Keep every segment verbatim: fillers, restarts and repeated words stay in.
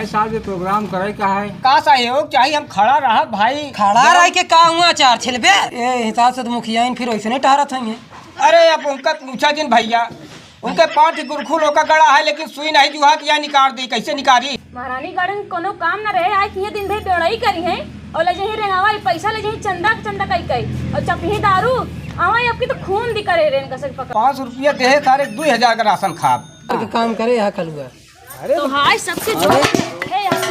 साल में program करे का है? का सहयोग चाही, हम खड़ा रहब भाई। खड़ा रह के का हुआ, चार छिलबे? ए हिसाब से तो मुखिया इन फिर वैसे नहीं टहरत हैं। अरे अब उनका पूछा जिन भैया, उनके पाँच गुरखुल ओका गड़ा है, लेकिन सुई नहीं जुहात, या निकाल दी, कैसे निकारी? महारानी गार्डन कोनो काम न रहे, आए किहे दिन भर बेवड़ाई करी है और ले जही रेंगावा, ई पैसा ले जही चंदा के चंदा कई कई और चपही दारू, आवा आपकी तो खून दी करे रेन कसक पकड़। पाँच रुपया देहे सारे, दुई हजार का राशन खाब। के काम करे यहाँ कलुआ। अरे तो हाय सबके जोड़ है यार।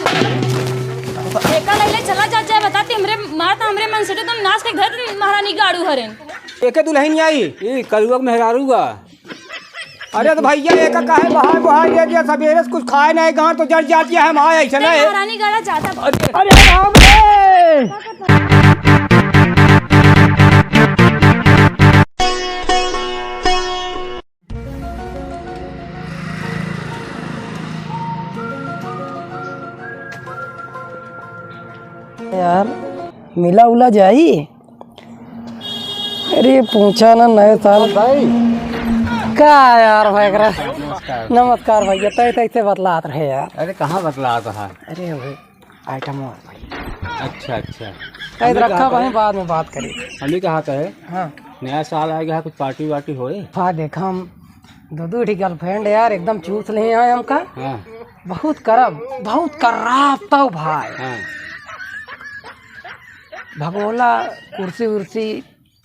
एका लैले चला जा, जाए बताते हमरे माता हमरे मन से तो नाश के घर महारानी गाड़ू हरेन। एके दुल्हन आई, ई कलुआ के मेहरारू बा। अरे तो भैया, एका काहे बहार बहार दे दिया? सबेरे से कुछ खाए नहीं, गांड तो जड़ जाती है, हम आए ऐसे ए, नहीं। महारानी गाड़ा जाता। अरे, अरे राम रे! यार, मिला उला जाई? अरे पूछा ना, नए साल भाई। का यार भाई एकरा? नमस्कार। नमस्कार भैया, तय तय से बतलात रहे यार। अरे कहाँ बतलात रहा? अरे भाई, आइटम और भाई। अच्छा, अच्छा। तय हमने रखा कहा भाई, था? बाद में बात करी। हमने कहा था है? हाँ। नया साल आएगा, कुछ पार्टी वार्टी होए? हाँ, देखा हम दो दो ठी girlfriend यार, एकदम चूस ले आए हमका। हाँ। बहुत करब, बहुत कराब तौ भाई। हाँ। भगोला, कुर्सी उर्सी,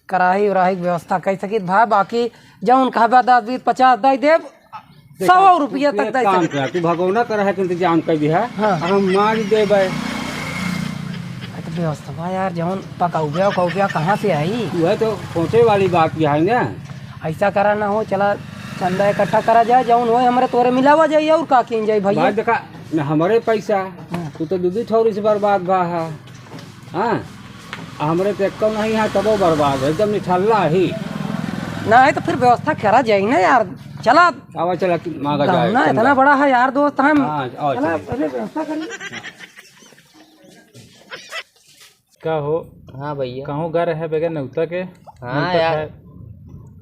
कराही उराही के व्यवस्था कई सकित भाई, बाकी जौन कहबा दस बीस पचास दई देब, देखा, सौ रुपया तक एक दई काम सकित। कर, तू भगोना कर है कि इंतजाम कर दिहा, हाँ। हम मार देबे। अरे तो व्यवस्था यार, जौन पकौबे उकौबे कहाँ से आई? वह तो सोचे वाली बात भी है ना। ऐसा करा ना हो, चला चंदा इकट्ठा करा जाए, जौन होए हमरे तोरे मिलावा जाए, और का किन जाए भैया? भाई देखा, न हमरे पैसा, हाँ। तू तो दू दू ठौरी से बर्बाद बा हा। हाँ, आ हमरे तो एको नहीं है, तबो बर्बाद है, एकदम निठल्ला ही। ना है तो फिर व्यवस्था करा जाए ना यार, चला। आवा चला कि मांगा जाए गहना चंदा। इतना बड़ा है यार दोस्त, हम हाँ, आवा चला, चला। पहले व्यवस्था करी। का हो? हाँ भैया। कहूँ गर है बगैर नेवता के? हाँ नेवता यार। खाए।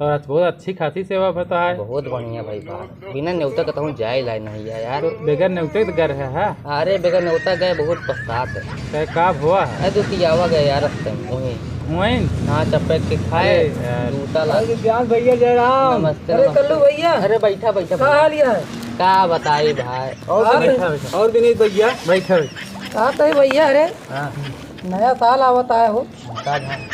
और आज बहुत अच्छी खासी सेवा भरता है। बहुत बढ़िया भाई बात। बिना नेवता के कहूँ जाए लाए नहीं है यार। तो बगैर नेवता के तो गर है, हाँ? अरे बगैर नेवता गए बहुत पछतात है। कहे का भवा है? अरे तू तियावा गए यार रस्ते में वहीं। वहीं? हाँ चप्पे के खाए, अरे यार। जूता ला। अरे ज्ञान भैया जयराम। नमस्ते, अरे नमस्ते। कल्लू भैया। अरे बैठा, बैठा, का बैठा। हाल है? का बताई भाई। और हाँ। विनीत, बैठा, बैठा। और विनीत भैया। बैठा, बैठा। का तो है भैया, अरे हाँ। नया साल आवत आए हो। का भाई?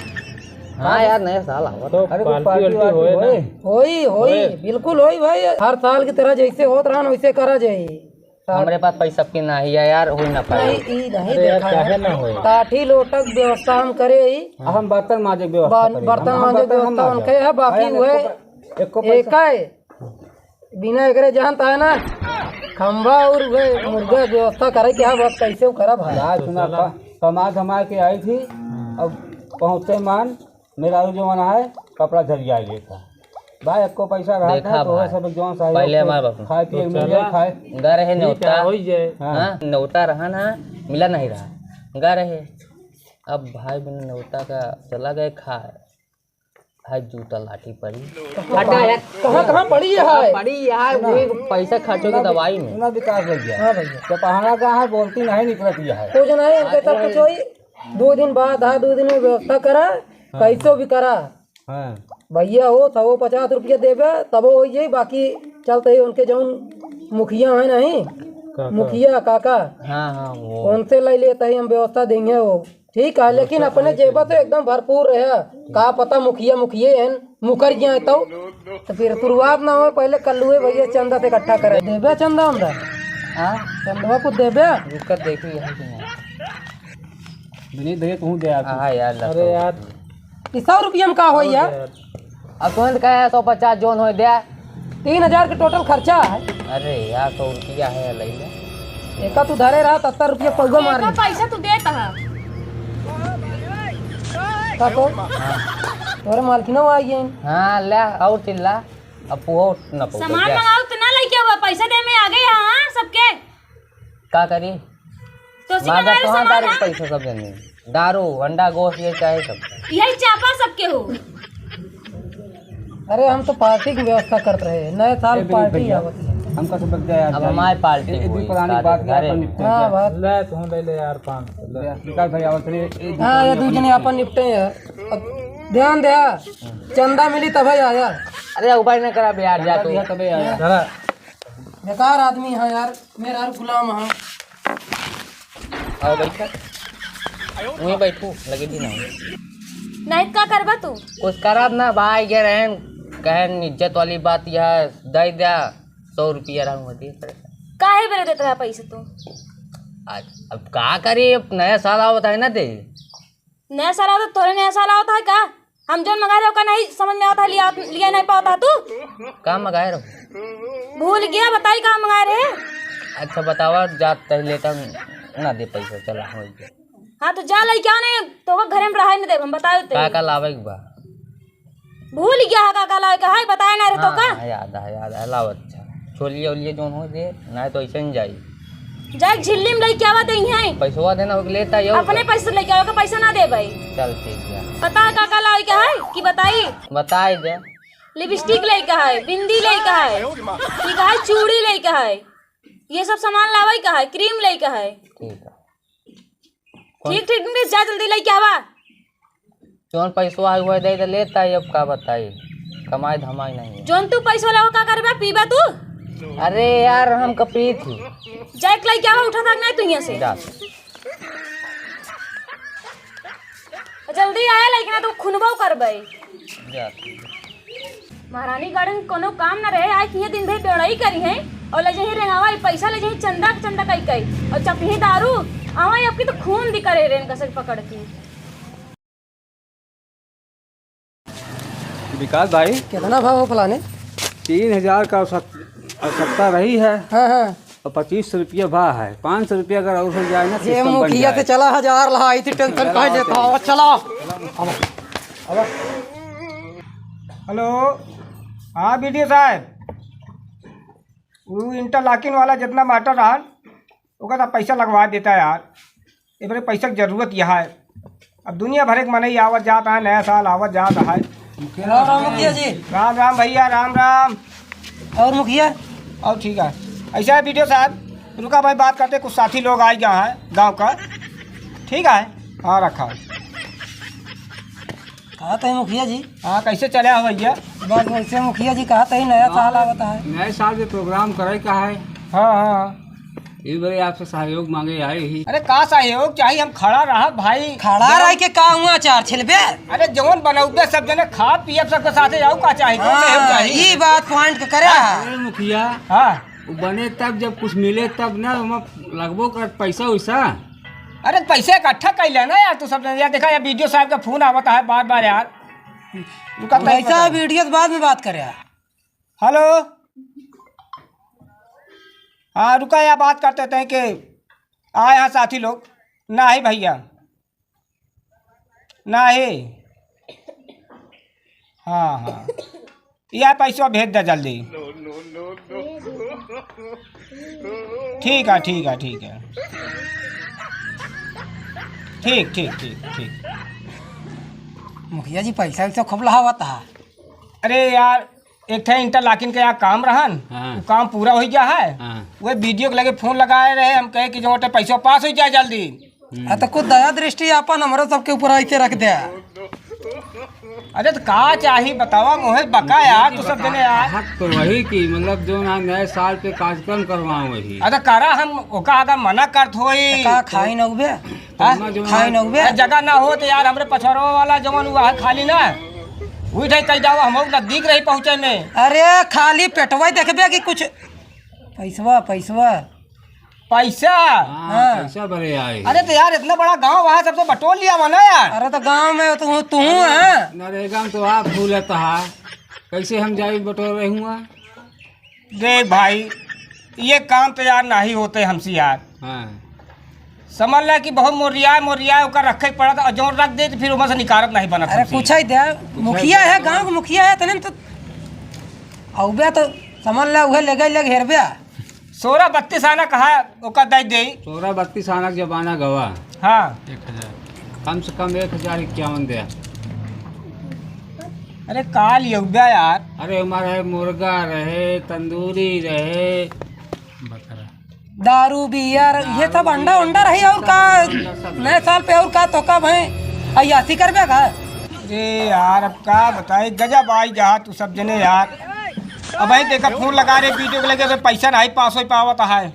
हाँ यार, नया साल आवत। तो अरे, कुछ पार्टी पार्टी वार्टी वार्टी होए ना? होए? होई, होई, होए? बिल्कुल होई भाई। हर साल की तरह जैसे होत रहन, वैसे करा जाई। हमरे पास पैसा की नाही है यार, होई ना पाए। नहीं, ई नहीं अरे यार, देखा काहे है। ना होए? काठी लोटा के व्यवस्था हम करे ही। हम बर्तन माजे के व्यवस्था बा-, करी। बर्तन हम माजे के बर्तन हम व्यवस्था माजे। उनके है, बाकी अरे, वह एको पै-, एको पैसा। एका है। बिना एकरे जानता है ना, खंभा और वे मुर्गा व्यवस्था करे के, हाँ, बात कैसे वो करब है? रात सुना, क-, कमा धमा के आई थी, अब पहुँचते मान मेहरारू जवन है, कपड़ा झरिया लेता। भाई, एको पैसा रहा देखा था, तो भाई, सब जवन साहब पहले हमारे बाप खाए पिए तो मिल जाए, चला। खाए। गर है ठीक है, नेवता। हो ही जाए। हाँ। हाँ, नेवता रहा ना, मिला नहीं रहा। गर है। अब भाई बिन नेवता का चला गए खाए। भाई जूता लाठी पड़ी। हटा यार। कहाँ, कहाँ पड़ी है? पड़ी है, वही पैसा खर्चो की दवाई में। सुना विकास भैया। हाँ भैया। जब पहाड़ा का है, बोलती नहीं निकलती है। कुछ नहीं, इनके सब कुछ वही दो दिन बाद, हाँ, दो दिन में व्यवस्था करा, हाँ। कैसो भी करा। हाँ। भैया हो, सौ पचास रुपया देबे, तबो हो जाई, बाकी चलते ही उनके जौन मुखिया है नहीं, काका। मुखिया काका, हाँ, हाँ, वो। उनसे ले लेते ही हम व्यवस्था देंगे वो। ठीक है, लेकिन अपने जेबा तो एकदम भरपूर रहे। का पता मुखिया, मुखिये हैं, मुकर गया है तो, तो फिर शुरुआत ना हो, पहले कल्लुए भैया चंदा से इकट्ठा करे। देबे चंदा उंदा? हाँ? चंदवा को देबे? रुक कर देखी यहाँ से। विनीत भैया, तू दे यार। हाँ यार, ला अरे सौ यार। रुपया। ई सौ रुपया में का होई यार? अब तुरंत कहे सौ पचास जोन होई दे। तीन हजार के total खर्चा है। अरे यार, सौ रुपया है, ले ले। एका तू धरे रहा, सत्तर रुपया पौवा मार एका ले। पैसा तू देत हा। का तो? हाँ। तोरे मालकिनो आ गए। हाँ, ले, और चिल्ला। अब पुआ न पौवा, सामान जा। मंगाओ तो ना लेके हुआ, पैसा दे में आ गए, हाँ, सबके। का करी? तो उसी मार मंगाए कहाँ सामान दारू ना। पैसा सब जने? दारू, अंडा, गोश्त, ये चाहे सब। यही चापा सबके हो। अरे हम तो पार्टी की व्यवस्था करत रहे, नए साल ए, विनीत पार्टी भैया। आवत है। हमका सबक दे यार, अब जाई। हमारे पार्टी ए, ए, दू हुई, पुरानी सारे बात के घरे अपन में। निपटे हाँ, जा। बात। ले, तू ले ले यार, पाँच सौ ले। विकास भाई, आवत रहे, ए, दू हाँ, ये पुरानी दू जने बात। अपन निपटे हैं। अब ध्यान दे, चंदा मिली तबे आया। अरे, उपाय ना करा बे यार, जा चंदा तू। दिया तबे आया। जरा। बेकार आदमी है यार, मेरा यार गुलाम है। आओ बैठा। वहीं बैठू, लगे भी ना हो। नहीं, का करबा तू? कुछ करब ना भाई, ये रहन कहन इज्जत वाली बात, यह दे द्या सौ रुपया रहन होती है। काहे बेरे देत रहा पैसे तू? आज, अब का करी, अब नया साल आवत है ना दे। नया साल आवत, तोरे नया साल आवत है का? हम जौन मंगाए रहे, ओका नहीं समझ में आवत है, लिया, लिया नहीं पावत है तू? का मंगाए रहो? भूल गया, बताई का मंगाए रहे? अच्छा बतावा, जात तही लेता ना दे पैसा, चला हो गया। हाँ तो जा लइके आओ, नहीं तो ओका घरे में रहाई न देब, हम बताए ते। का का लावे के बा? भूल गया है का का लावे के है, बताए ना रहे तो हाँ, का? हाँ, याद है, याद है, लाओ अच्छा। छोलिया ओलिया जौन हो दे, ना तो ऐसे ही जाई। जाए झिल्ली में लइके आवा दे हैं। पैसवा देना हो लेता यो। अपने पैसे से लइके आवा, ओके पैसा ना दे भाई। चल ठीक है। पता है का का लावे के है कि बताई? बताई दे। लिपस्टिक लइके है, बिंदी लइके है, ये का है चूड़ी लइके है, ये सब सामान लावे के है, क्रीम लइके है। ठीक है। ठीक, ठीक, ठीक, जा जल्दी लइके आवा। जौन पैसवा आई हुआ दे दे लेता है, अब का बताई, कमाई धमाई नहीं है। जौन तू पैसवा लावा का करबा, पीबा तू? अरे यार, हम का पी थी। जाए के लइके आवा, उठा था नहीं तू यहाँ से। जा। जल्दी आया, लेकिन तू खुनबो करबे। जा। महारानी गार्डन कोनो काम न रहे, आए किहे दिन भर बेवड़ाई करी हैं और ले जाही रेंगावा, पैसा ले जाही चंदा के चंदा कई कई और चपिही दारू, आवा आपकी तो खून दिका रहे रेन कसक पकड़ के। विकास भाई, कितना भाव हो फलाने? तीन हजार का आवश्यक-, आवश्यकता रही है। हाँ, हाँ। और पच्चीस सौ रुपया भा है, पाँच सौ रुपया अगर और हो जाए ना, ये सिस्टम बन मुखिया जाए। से चला हजार ला, इतनी टेंशन काहे लेता हो? चला। हेलो, हाँ बीडीओ साहब, वो इंटरलॉकिंग वाला जितना मैटर रहा, ओकर तो पैसा लगवा देता यार। ए बरे पैसा के जरूरत यह है। अब दुनिया भर के मनई आवत जात है, नया साल आवत जात है। राम राम मुखिया जी। राम राम भैया, राम राम। और मुखिया? और ठीक है। ऐसा है बीडीओ साहब, रुका भाई, बात करते, कुछ साथी लोग आ गया है गाँव का। ठीक है, हाँ रखा। कहा थे मुखिया जी? हाँ, कैसे चले हो भैया? बस वैसे मुखिया जी कहा थे, नया साल आवत है। नए साल के प्रोग्राम करे का है। हाँ, हाँ। ई बरे आपसे सहयोग मांगे आए ही। अरे का सहयोग चाही, हम खड़ा रहब भाई। खड़ा रह के का हुआ, चार छिलबे? अरे जवन बनौबे सब जने खा पियब सबके साथे, आऊ का चाही, कौन सहयोग हाँ, चाही? ई बात पॉइंट के करे। अरे मुखिया, हाँ। वो बने तब जब कुछ मिले तब ना, ओमा लगबो कर पैसा वैसा। अरे पैसा इकट्ठा कर लेना यार तू सब जने। यार देखा यार, बीडीओ साहब का फोन आवत है बार बार यार। रुका, वैसा वीडियो तो बाद में बात करे यार। हेलो, हाँ रुका यार, बात करते थे कि आए हैं साथी लोग। नहीं भैया, नहीं। हाँ, हाँ, यह पैसा भेज दे जल्दी। ठीक है, ठीक है, ठीक है। ठीक, ठीक, ठीक, ठीक। मुखिया जी पैसा वैसा खूब लहावत है। अरे यार, एक ठे इंटरलॉकिंग के यहाँ काम रहन, हाँ। वो काम पूरा हो गया है। हाँ। वो बीडीओ के लगे फोन लगाए रहे, हम कहे कि जो वोटे पैसा पास हो जाए जल्दी। हम्म। हाँ, तो कुछ दया दृष्टि आपन हमरो सबके ऊपर आइके रख दे। अरे तो का चाही बतावा मोहे बका यार, तू सब जने यार। हक तो वही की मतलब जो ना नए साल पे कार्यक्रम करवाओ वही। अरे करा हम ओका अगर मना करत होई। तो का खाई न उबे? हाँ? खाई न उबे? अरे जगह ना हो तो यार हमरे पछवाड़वा वाला जवन हुआ है खाली ना, वही ठाई कई जावा, हम नजदीक रही पहुँचे में। अरे खाली पेटवा ही देखबे कि कुछ पैसवा, पैसवा। पैसा? हाँ, हाँ। पैसा भरे आए। अरे तो यार इतना बड़ा गांव वहाँ सबसे बटोर लिया हुआ ना यार। अरे तो गांव में तू, तू है। नरेगा में तो आप भूलत हा, कैसे हम जाए बटोर रहे हुआ? देख भाई, ये काम तो यार नहीं होते हमसे यार। हाँ। समझ ला कि बहुत मोरिया मोरिया ओकर रखे के पड़त, और जौन रख दे तो फिर ओमा से निकारत नहीं बनत अरे हमसे। पूछा ही दे, मुखिया है, गांव के मुखिया है, तने तो अउबे तो समझ ला उहे ले गए, ले हेरबे। सोरह बत्तीस आना कहा ओकर दे दे। सोरह बत्तीस आना के जमाना गवा। हाँ। एक हजार। कम से कम एक हजार इक्यावन दे। अरे का लियउबा यार? अरे हमारे मुर्गा रहे, तंदूरी रहे, बकरा। दारू, बियर, ये सब अंडा उंडा रही और का? नए साल पे और का तो का भाई अय्यासी करबे का? अरे यार, अब का बताई, गजब आई जहाँ तू सब जने यार। अब भाई देखा, फोन लगा रहे वीडियो के लगे, अबे पैसा नहीं पास हो पावत है।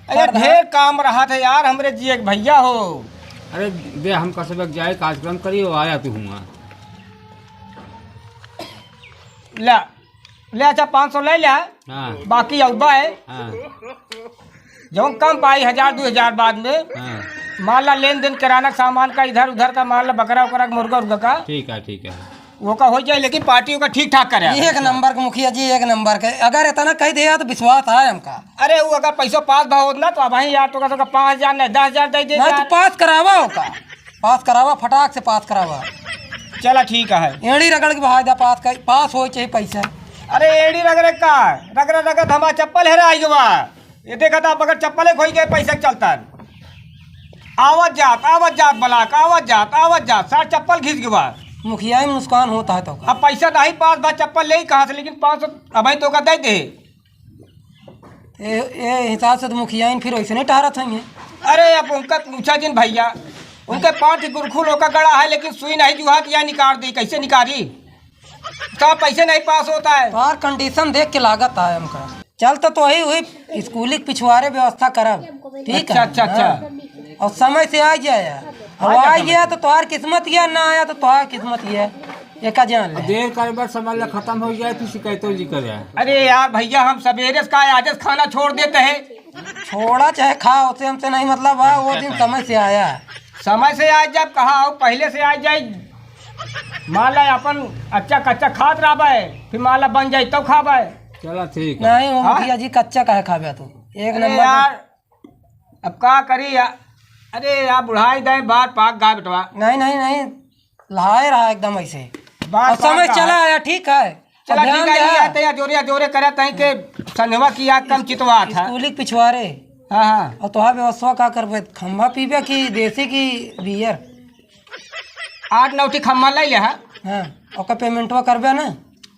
अरे हाँ, ढेर काम रहा था यार हमरे जी एक भैया हो। अरे दे, हम कसबक जाए, कार्यक्रम करी, वो आया तू हुआ। ला, ले अच्छा, पाँच सौ ले ले। हाँ। बाकी अउबा है। हाँ। जौन कम पाई, हजार, दो हजार बाद में। हाँ। मान ला, लेन देन, किराना का सामान का, इधर उधर का, मान ला, बकरा उकरा का, मुर्गा उर्गा का। ठीक है, ठीक है। वो का हो जाए, लेकिन पार्टी ओका ठीक ठाक करे। एक नंबर के मुखिया जी, एक नंबर के। अगर इतना कह दिया तो विश्वास है हमका। अरे, वो अगर पैसो पास भा होत ना, तो अब ही यार, तो का, तो का पाँच हजार नहीं, दस हजार दे देता। नहीं, तो पास करावा ओका। पास करावा, फटाक से पास करावा। चला ठीक है। एड़ी रगड़ के बहा दे, पास कर, पास होए चाहे पैसा। अरे एड़ी रगड़े का, रगड़ा रगड़ा हमार चप्पल हेराइ गवा। ये देखा था, बगैर चप्पले खोई गए, पैसा के चलता। आवत जात, आवत जात, ब्लॉक, आवत जात, आवत जात, सार चप्पल घिस गवा। मुखिया में नुकसान होता है तो का? अब पैसा नहीं पास बा, चप्पल ले ही कहाँ से, लेकिन पाँच सौ अब तो का दे दे। ए, ए हिसाब से तो मुखिया इन फिर वैसे नहीं टहरत हैं। अरे, अब उनका पूछा जिन भैया, उनके पाँच गुरखुल ओका गड़ा है, लेकिन सुई नहीं जुहात, या निकाल दी, कैसे निकारी? तो पैसे नहीं पास होता है। तोहार कंडीशन देख के लागत है हमका। चल तो, तो वही, वही स्कूली के पिछुआरे व्यवस्था करब, ठीक अच्छा, है? अच्छा, अच्छा। हाँ। और समय से आ जाए यार। अब आ आ जाए गया तो तोहार किस्मत, या ना आया तो तोहार किस्मत, ये एका जान ले। देर करे बस, समझ ला, खत्म हो जाए, तू शिकायतों जी करे। अरे यार भैया, हम सवेरे से का आज खाना छोड़ देते हैं। छोड़ा चाहे खा, उसे हमसे नहीं मतलब है, वो दिन समय से आया। समय से आज जब कहा हो, पहले से आज जाए, मान ला अपन अच्छा कच्चा खात रहबे, फिर मान ला बन जाए तो खाबे। चला ठीक है। नहीं, वो हाँ? मुखिया जी, कच्चा काहे खाबे तू? एक अरे नंबर का यार, अब का करी यार? अरे यार, बुढ़ाई दे, बात पाक गा बेटवा। नहीं, नहीं, नहीं, लहाए रहा एकदम ऐसे। बात और समय पाक गा चला है। आया, ठीक है। चला, अब ध्यान ठीक है, दे। ये आते या जोरे, जोरे करत हैं के संझवा की आग कम चितवा था। स्कूली के पिछुआरे। हाँ, हाँ। और तोहार व्यवस्था का करबे? खम्मा पीबे कि देसी की बियर? आठ नौ ठी खम्मा ले ले, हाँ। हाँ, ओकर पेमेंटवा करबे ना?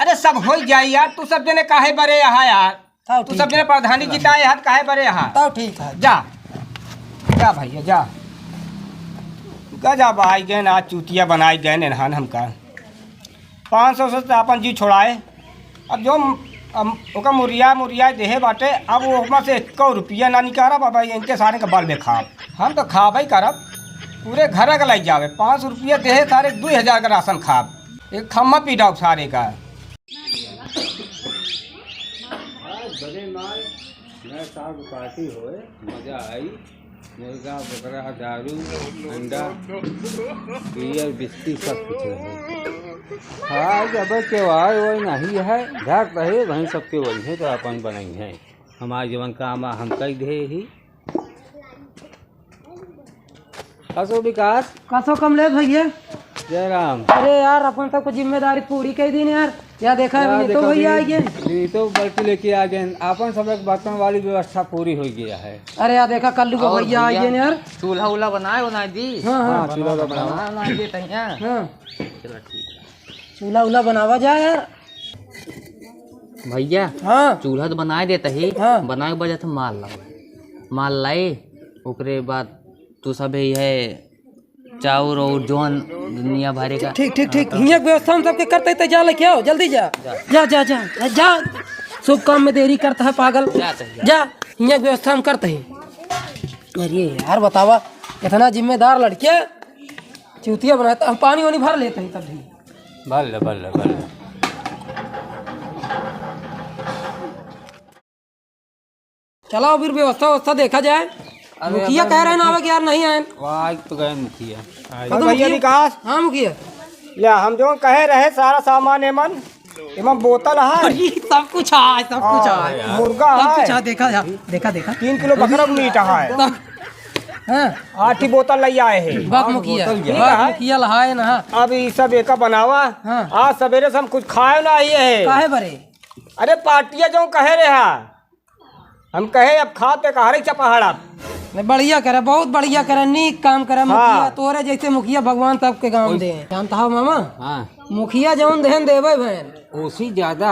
अरे, सब हो जाई यार, तू सब जने काहे बरे यहाँ यार? तब तू ठीक सब जने है। प्रधानी जी ताए हाथ काहे बरे हाथ? तब ठीक है। जा, जा भैया, जा। गजब आई गए ना, चूतिया बनाई गए एनहान हमका। पाँच सौ से तो अपन जी छोड़ाए। अब जो म-, अब ओका मुरिया, मुरिया देहे बाटे, अब वो ओकमा से एको रुपया ना निकालब, अब इनके सारे का बल में खाब। हम तो खाबे ही करब, पूरे घर का लग जावे। पाँच सौ रुपया देहे सारे, दो हजार का राशन खाब। एक खम्मा पी डाउब सारे का। आज बड़े माल नए साल की पार्टी होए, मजा आई। मुर्गा, बकरा, दारू, अंडा, बियर, बिस्की, सब कुछ रहे। आज अब त्योहार वही नहीं है, घर रहे, वहीं सबके वही है, तो अपन बनई है। हमार जवन काम आ, हम कई दे ही। कसो विकास? कसो कमलेश भैया? जय राम। अरे यार, अपन सबको जिम्मेदारी पूरी कई दीन यार। या देखा, या विनीतो देखा, भैया आ गए। विनीतो बल्टी लेके आ गए। अपन सब एक बर्तन वाली व्यवस्था पूरी हो गया है। अरे या देखा, कल्लू को और भैया आ भैया, गए यार। चूल्हा उल्हा बनाए, बनाए दी। हाँ, हाँ। हाँ, चूल्हा तो बनावा। बनाए, बनाए दी तहिया। हाँ। चलो ठीक है। चूल्हा उल्हा बनावा जा यार। भैया, हाँ। चूल्हा तो बनाए देता ही, हाँ। बनाए के बाद जाते माल लाओ। माल लाई, ओकरे बाद तू सब ही है, चाउर और जौन दुनिया भरे का। ठीक, ठीक, ठीक। हियाँ के व्यवस्था हम सबके करते ही, तो जा लेके आओ, जल्दी जा। जा। जा, जा, जा, जा। शुभ काम में देरी करता है पागल। जा, जा, जा। जा, हियाँ के व्यवस्था हम करते ही। अरे यार, बतावा, इतना जिम्मेदार लड़के, चूतिया बनाता। हम पानी वानी भर लेते ही तब भी। भर ले, भर ले, भर ले। चला, फिर व्यवस्था, व्यवस्था देखा जाए। अरे, मुखिया अबे कह रहे ना, मुखिया आवे कि यार नहीं आए। वाह, आज तो गए मुखिया। कब और भैया मुखिया? विकास? हाँ, मुखिया। ले, हम जो कहे रहे, सारा सामान एमन, एमन बोतल है। अरे, सब कुछ है, सब कुछ हाँ, है। मुर्गा सब है। कुछ है, देखा जा, देखा, देखा। तीन किलो बकरा का मीट है। सब, हाँ। आठ ही बोतल ले आए हैं। बाप मुखिया, बोतल बाप है। मुखिया लहाए ना। अब ये सब एका बनावा। हाँ। आज सवेरे से हम कुछ खाए ना आए हैं। काहे बरे? अरे, पार्टिया जो कहे रहे हा, हम कहे, अब खाब ते कहारे चपहाड़ा। नहीं, बढ़िया करे, बहुत बढ़िया करे, नीक काम करे हाँ। मुखिया, तोरे जैसे मुखिया भगवान सबके गाँव दे। जानता हो मामा? हाँ। मुखिया जौन देहन देवे भैन। ओसी ज्यादा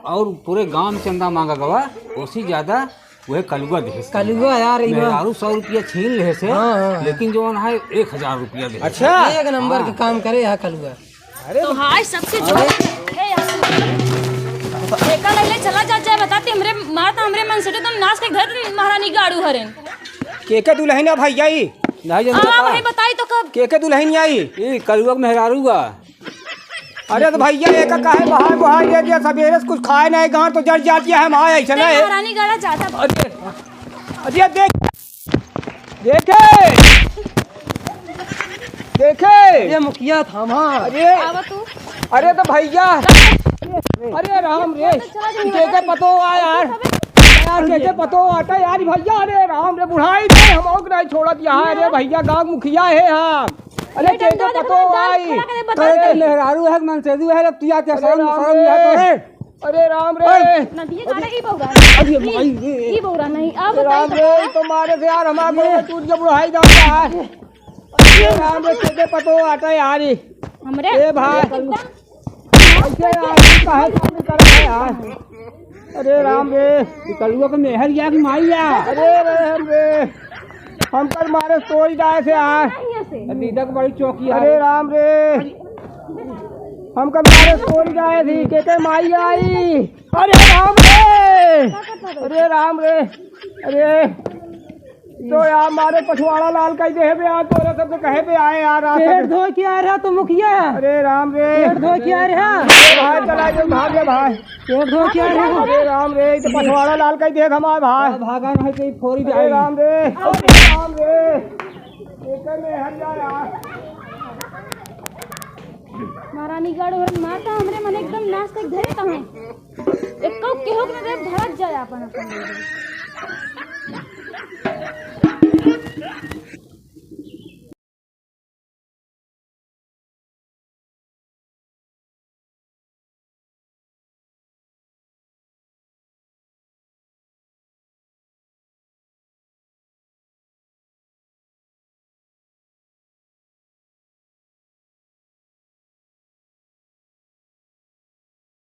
और पूरे गांव में चंदा मांगा गवा, ओसी ज्यादा वह कलुआ देहस। कलुआ यार, ई बात मेहरारू सौ रुपया छीन लेहस, हाँ, हाँ, हाँ। लेकिन जौन है एक हजार रुपया देहस। अच्छा। एक नंबर के हाँ। काम करे है कलुआ। अरे तो हाय सबसे जोर है यार। एका लगले चला जा, जाए बताती हमरे माता हमरे मन से तो नाच के घर महारानी गाड़ू हरेन। के के दुल्हन है भैया ई? नहीं जानता आवा का? भाई बताई तो कब? के के दुल्हन आई? ई कलुआ के मेहरारू बा। अरे तो भैया, एका काहे बहाय बहाय दे दिया? सबेरे से कुछ खाए नहीं, गांड तो जर जाती है, हम आए ऐसे ते नहीं। महारानी गाड़ा जाता। अरे, अरे देख, देखे, देखे। ये मुखिया थामा। अरे, आवा तू। अरे तो भैया, अरे राम रे, चला जाइए, के के पतो आ यार, यार के के पतो आता यार भैया, अरे राम रे, बुढ़ाई दे हम और नहीं छोड़त यहाँ, अरे भैया गाँव मुखिया है हम। अरे ये के के डंडा पतो देखो, आई। खड़ा करे, बता अरे दे। मेहरारू है, मनसेदू है, अब तू या के अरे शर्म, राम शर्म रे। है तोरे? अरे राम रे। नदिया गाना ई बौरा। अरे माई रे। ई बौरा नहीं, आप अरे राम बताइए रे, तो। तो मारे से यार हमारे को टूट के बुढ़ाई जाता है। अरे राम रे, के के पतो आता यार। हमरे ए भाई। एकदम ऐसे यार, तू काहे काम कर रहा है यार? अरे राम रे। ई कलुआ के मेहर या कि माई या? अरे राम रे, हम कल मारे सोई जाए से यार। अभी तक बड़ी चौकी आ अरे रही। राम रे, हम कल मारे सोई जाए थी, के के माई आई। अरे राम रे, अरे राम रे, अरे तो यार मारे पछवाड़ा लाल कह दे बे यार, तोरे सबके कहे पे आए यार, रात पेट में। धो के आ रहा तो मुखिया। अरे राम रे। पेट धो के आ रहा। ए भाई चला गए, भाग गए भाई। पेट धो के आ रहा। अरे राम रे, ये तो पछवाड़ा लाल कह दे हमारे भाई। भागा नहीं तो फोड़ी अरे जाए। राम रे, अरे राम रे। एक में हट जा यार। महारानीगढ़ और माता हमरे मन एकदम नाच तक धरे कहाँ। एको केहू के ना देब, धरत जाए आपन आपन।